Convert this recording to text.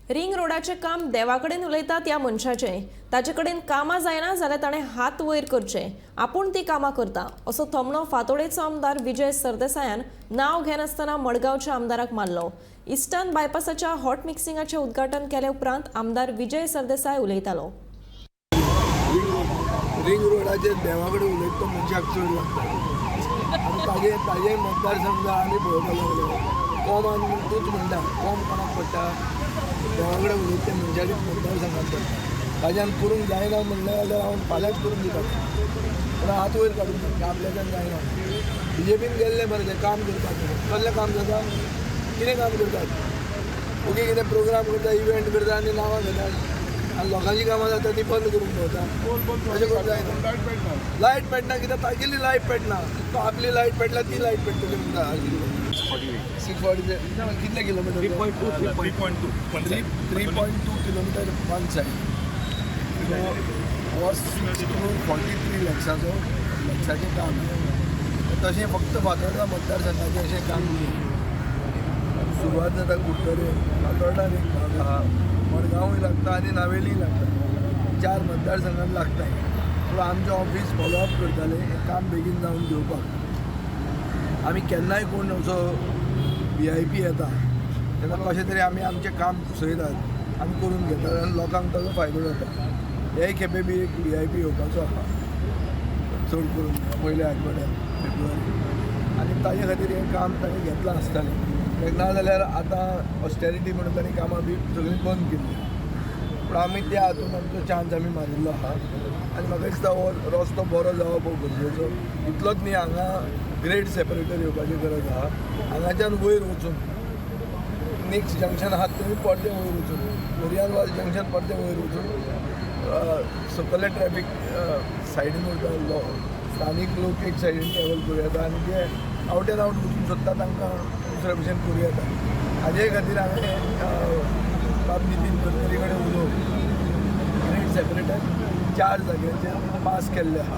Ring रोडाचें काम देवा कडेन उलयतात ह्या मनशाचें. ताचे कडेन कामां जायना जाल्यार ताणें हात वयर करचे, आपूण ती कामां करता, असो थोमणो फातोडेचो आमदार विजय सरदेसायान नांव घेनासतना मडगांवच्या आमदाराक मारलो. इस्टर्न बायपासाच्या हॉट मिक्सिंगाचें उद्घाटन केले उपरांत आमदार विजय सरदेसाय उलयतालो. रिंग रोडाचेर देवा कडेन उलयता तो मनशाक चड लागता आनी ताजे मतदारसंघ आमी पळोवपाक लागले. कोमान तूंच म्हणटा, कोम कोणाक पडटा? देवा कडेन उलयता त्या मनशाचेच मतदारसंघात पडटा. ताज्यान करूंक जायना म्हणलें जाल्यार हांव फाल्यांच करून दिता, पूण हात वयर काडून की आपल्याच्यान जायना. बीजेपीन गेल्ले मरे ते काम करतात. कसलें काम जाता? कितें काम करतात? ओके, कितें प्रोग्राम करता, इव्हेंट करता आनी नांवां घेतात आनी लोकांची कामां जाता ती बंद करूंक भोंवता. अशें करूंक जायना. लायट पेटना कित्याक? तागेली लायट पेटना. तो आपली लायट पेटला, ती लायट पेट्टली म्हणटा. 640 कितले kilometre? 3.2. 3.2. 3.2 kilometre one side. So हो 6 करोड 43 लॅक्साचें काम. तशें फक्त फातोर्डा मतदारसंघाचें अशें काम न्ही. सुरवात जाता कुडटरे, फातोर्डान एक भाग आहा, मडगांवूय लागता आनी नावेलीय लागता. चार मतदारसंघात लागता. पूण आमचें ऑफीस फॉलोअप करतालें हें काम बेगीन जावन घेवपाक. आमी केन्नाय कोण असो व्हीआयपी येता तेन्ना कशें तरी आमी आमचें काम घुसयतात, आमी करून घेतात आनी लोकांक ताजो फायदो जाता. हेय खेपे बी एक व्हीआयपी येवपाचो आहा, चड करून पयल्या आठवड्यात फेब्रुवारी, आनी ताजे खातीर हें काम ताणें घेतलां आसतलें. कित्याक ना जाल्यार आतां ऑस्टेरिटी म्हणून तांणी कामां बी सगळीं बंद केल्ली. पूण आमी त्या हातून आमचो चान्स आमी मारिल्लो आहा आनी म्हाका दिसता हो रस्तो बरो जावप हो गरजेचो. इतलोच न्ही, हांगा ग्रेड सेपरेटर येवपाची गरज आहा. हांगाच्यान वयर वचून नेक्स्ट जंक्शन आहा थंय परतें वयर वचून, लोरयान वाल जंक्शन परतें वयर वचून सकयलें ट्रॅफीक सायडीन उरता. स्थानीक लोक एक सायडीन ट्रॅवल करूं येता आनी जे आवट एंड आवट वचूंक सोदता तांकां दुसऱ्या भशेन करूं येता. हाजे खातीर हांवें बाब नितीन गडकरी कडेन उलोवन ग्रेड सेपरेटर चार जाग्यांचेर पास केल्ले आहा.